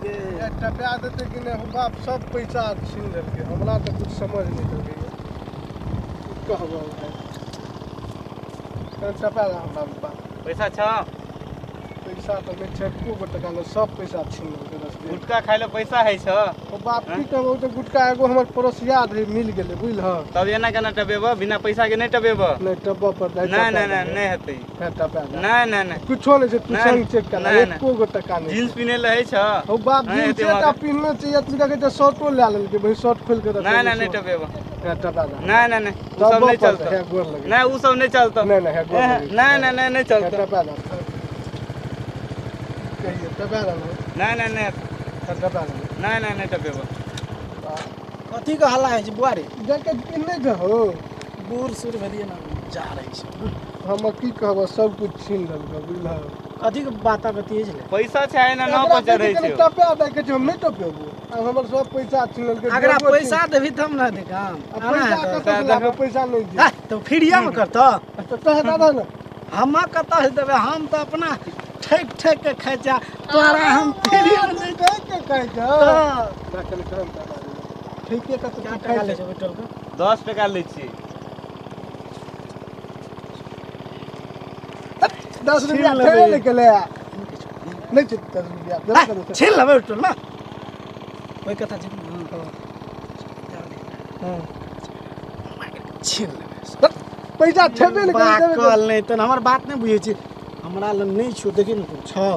टपा देतै कि नहि? बाप सब पैसा छीन लेलकै, हमरा तऽ कुछ समझ नहि देलकै। की कहबो भाइ, टपा दे हमरा बाप। पैसा छौ? पैसा तऽ नहि छै, एको गो टका नहि, सब पैसा छीन लेलकै रस्ते। गुटखा खाइ लए पैसा हइ छौ? ओ बाप की कहबो, तऽ गुटखा एगो हमर पड़ोसिया रहै, मिल गेलै, बुझलह? तब एना केना टपेबऽ? बिना पैसा के नहि टपेबऽ। नहि, टपऽ पड़तै। नहि नहि नहि, नहि हेतै। हे, टपा दे। नहि नहि नहि। कुछो नहि छै, तू नहि, संग चेक कर। नहि, नहि। एको गो टका नहि। जींस पिन्है लए हइ छौ? ओ बाप, नहि जींस हेतै टा मगर। पिन्हने छै, एतबी देखै छै, शर्टो लए लेलकै भाइ, शर्ट खोलि के रखै। नहि नहि नहि टपेबऽ। हे, टपा दे। नहि नहि नहि, उ सब नहि चलतौ। हे, गोर लगे। नहि, उ सब नहि चलतौ। नहि नहि, हे, गोर लगे। नहि नहि नहि, नहि हे, चलतौ। टपा दे, कहिए टपा दे। नहि नहि नहि। हे, टपा दे। नहि नहि नहि टपेबऽ। कथी के हल्ला होइ छै बुआ रे? जैकेट पिन्हने छहो? बूढ़ सूढ़ भेलियै ने, जा रहै छै। हम की कहबऽ, सब कुछ छीन लेलकै, बुझलह? कथी के बात बतियै छलै? पैसा छै एना नाव पर चढ़ै छै। टपा दै के छै, हम नहि टपेबो। आब हमर सब पैसा छीन लेलकै। अगरा देबो पैसा देबही तब ने हेतै काम। आ आना पैसा हेतै। कतऽ से लाबो? पैसा नहि दे। आह, तऽ फ्रीएमे करतऽ? तऽ तोहरा दादा ने हम कतऽ से देबै? हम तऽ अपना ठकि ठकि के खाइ छै, तोरा हम फ्रीएमे नहि के के कहै छौ? तऽ ना, कनि करम टका दे। ठीके कतऽ कए तू टका खाइ लै छै? छै ओहि टोलके? 10 टका लै छियै। 10 रुपया छीन लेबै। खेबे नहि केलै आ। नहि छै 10 रुपया देबे आह, करू तऽ। छीन लेबै ओहि टोलमे, ओहि कथा छै। हँ। छीन लेबै। पैसा छेबे नहि करै, देबे पाकल नहि तऽ हमर बात नहि बुझै छी। हमरा लग नहि छौ, देखी ने, तू छौ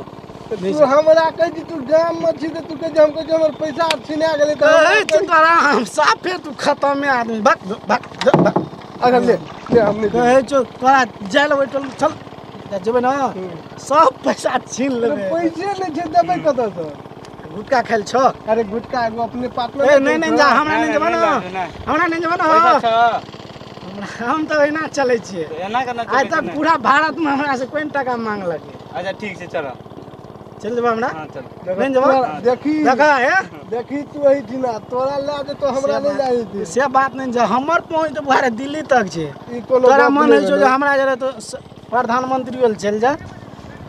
करू। नहि तू हमरा कहै छी, तू गाम मे छी तऽ तू कहै छी, हम कहै छी हमर पैसा छिना गेलै तऽ हमरा कहै छी तोरा हम साफे, तू खतमे आदमी, भक भक भक। अच्छा ले ले, हम नहि देबै। कहै छौ तोरा जाय लेबै टोल, चल जेबै ने, सब पैसा छीन लेबै। पैसे नहि छै, देबै कतऽ से? गुटखा खाइल छौ? अरे गुटखा एगो अपने पार्टनर। ए नहि नहि, जा, हमरा नहि नहि, जेबै ने। नहि, नहि। हमरा नहि जेबै ने। पैसा छौ? हम तऽ एना चलै छियै। तऽ एना केना आइ चलै तक छै? नहि। पूरा भारत मे हमरा से कोइ टका मांगलक? अच्छा ठीक छै, चल। चल जेबै हमरा? हँ, चल। नहि जेबै? देखी। देखा हे। देखी, तू एहिठिना तोरा लए जेतौ, हमरा नहि लए जेतै। से बात नहि छै, हमर पहुँच तऽ बुहारे दिल्ली तक छै। ई कोनो तोरा गप मन नहि होइ छौ जे भेलै। हमरा जरा तो प्रधानमंत्री होल चलि जा,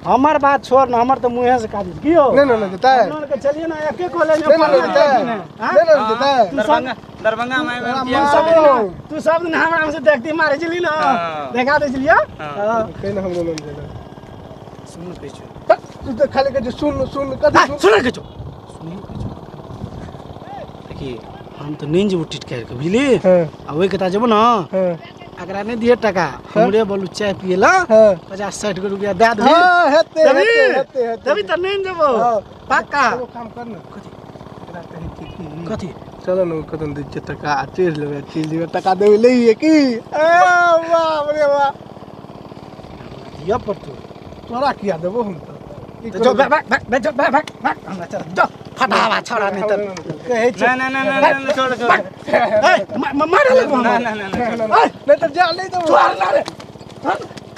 हमर बात छोड़ ने, हमर तऽ मुँहे से काज की हो। नहि नहि नहि जेतै। अपना आरके चलिए ना एके कॉलेज में नहि नहि पढ़ने जेतै। छियै ने, हाँ? नहि नहि जेतै। दरभंगा दरभंगा में तोरा एम तू सब मारो। दिन, तू सब दिन हमरा से देखती मारे छली ना? हाँ। देखा दै छलियै। हाँ। हाँ। कहि ने, हमरो नहि जेतै। सुन कहै छौ। तू तऽ खाली कहै छै सुन सुन, कथी सुन? सुन कहै छौ, सुन कहै छौ। देखी, हम तऽ नहि जेबो टिट काटि कऽ, बुझली? हँ। आ ओहि कता जेबो ने। हँ। एकरा नहि दिहे टका, हमरे बोलू चाय पिए ला। हँ। 50 60 गो रुपया दए देबही? हँ, हेतै। देबही? हेतै हेतै हेतै। देबही तऽ नहि जेबो। हँ। पक्का। एगो काम कर ने। कथी? एकरा कहै छै कि कथी? चलो ने, कतन दै छियै टका आ चढ़ि लेबै, चलि जेबै, टका देबै लइए की? ए बाप रे बाप। दिअ पड़तौ। तोरा किया देबो हम तऽ ई तऽ जो, भाग भाग भाग, जो भाग भाग भाग, हमरा चल जो, फटावा छौड़ा, नहि तऽ कहै छै। नहि नहि नहि नहि नहि, छोड़ छोड़। ए, मारे लगबो हमरा। नहि नहि नहि। नहि नहि, तऽ जा, नहि देबो। चोर ना रे।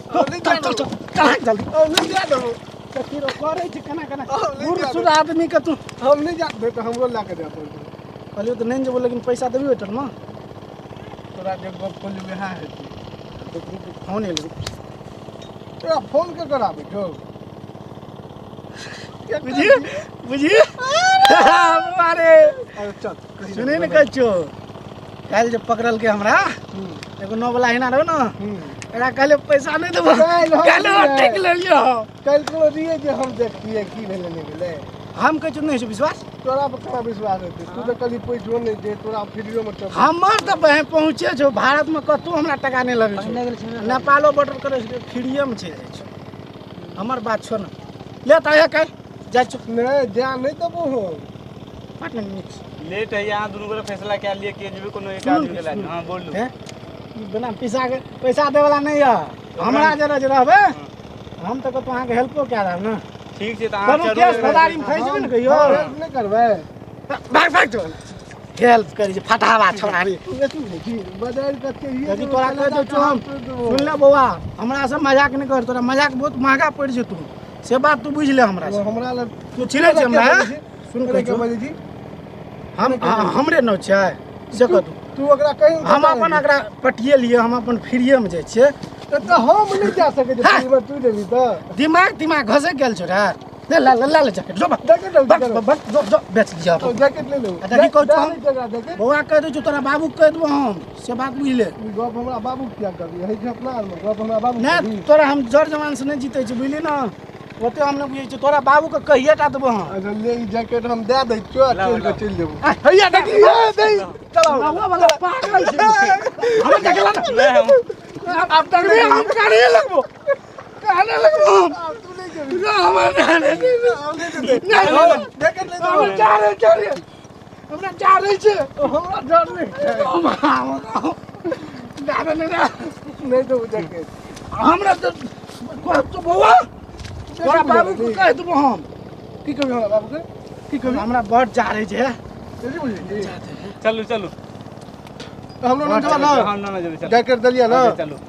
नहीं चल चल चल चल जल्दी। हम नहि जा देबो। कथी रो करै छै केना केना? हम नहि बूढ़ जा सूढ़ आदमी के तू। हम नहि जा देबै तऽ हमरो लए कऽ जाय पड़तौ। कहलियौ तऽ नहि जेबो, लेकिन पैसा देबही ओहिठाम? तोरा जे गप कहलियौ वएह हेतै। फोन एलै। तोरा फोन के कराबै छौ? बुझी बुझी, अरे। अरे चल, कही। सुनै ने कहै छियौ, काल्हि जे पकड़लकै हमरा एगो नौ वाला हिना रहो ने, एकरा कहले पैसा नहि देबो। काल्हि हम काल्हि रहियै। ठकि लेलियौ। काल्हि कोनो रहियै जे हम देखतियै की भेलै नहि भेलै? हम कहै छियौ, नहि होइ छै विश्वास। तोरा पर केना विश्वास हेतै? तू तऽ कहली पैसो नहि दे तोरा, फ्रीओमे टप। हमर तऽ बहिन पहुँचे छौ, भारतमे कतहु हमरा टका नहि लगै छै, नेपालो बॉर्डर करै छै, फ्रीएमे चलि जाइ छौ। हमर बात छोड़ ने, ले तऽ आया, काल्हि जाइ छौ। नहि जा, नहि देबो हम। पाट ने नीक। लेट है, यहाँ दुनू गोटे फैसला कए लिए के जेबै, कोनो एक सुनू आदमी के लए सुनू। हँ, बोलू। हे, ई बिना पैसा के पैसा देवला नहि यऽ, हमरा जरा जे रहबै, हम तऽ कतहु अहाँके हेल्पो कए देब ने। ठीक छै, तऽ अहाँ कोनो चलू। केस फौजदारीमे फँसि जेबै ने कहियो। हम हेल्प नहि करबै? भाग भाग जो, हेल्प करै छै फटावा छोड़ा रे। तू बेसी बुझै छी, बदलि कऽ चाहिए। यदि तोरा कहि दै छौ हम, सुन ले बौआ, हमरा से मजाक नहि कर, तोरा मजाक बहुत महगा पड़ि जेतौ, से बात तू बुझि ले हमरा से। हमरा लग तू चिन्है छै हमरा, हैं? सुन, कहै के छौ बजै छी? हम हाँ, हमरे नाम छै से कह तू। तू ओकरा कही। हम अपन एकरा पटिए लिए, हम अपन फ्रीएमे जाइ छियै। तऽ हम नहि जा सकै छी फ्रीमे, तू जेबही तऽ। दिमाग दिमाग घसकि गेल छौ रे। ले ले ले ले जैकेट जो जैकेट बस जो जो बेच दिया जैकेट ले ले। अच्छा की कहै छौ? बौआ कह दै छौ, तोरा बाबू कह देबो हम, से बात बुझि ले। गप हमरा बाबू किया करबी? है अपना आरमे गप हमरा बाबू नहि, तोरा हम जर जवान से नहि जीतै छी, बुझली ना? ओते हम नहि बुझै छी, तोरा बाबू के कहिए टा देबो हम। अच्छा ले ई जैकेट हम दे दै छियो, चल के चलि जेबो। हैया देखी दे चलाओ। बाबू वाला पागल छै। हम देखला ना आब तक हम काने लगबो, काने लगबो हम। तू नहीं जेबी। ना हमर नहीं, नहीं जैकेट ले हमरा जा रहे छै, हमरा जा रहे छै, हमरा डर नहीं छै। ना ना ना नहीं देबो जैकेट हमरा तो कह तो बौआ, तोरा बाबू के कह देबो हम। की कहबी हमरा बाबू के? की कहबी? हमरा बड़ जा रहे छै। जल्दी बुझली? चलू चलू हमरो ना जवा ना हम ना जेबै, चलू जैकेट देलियै ना। चलू।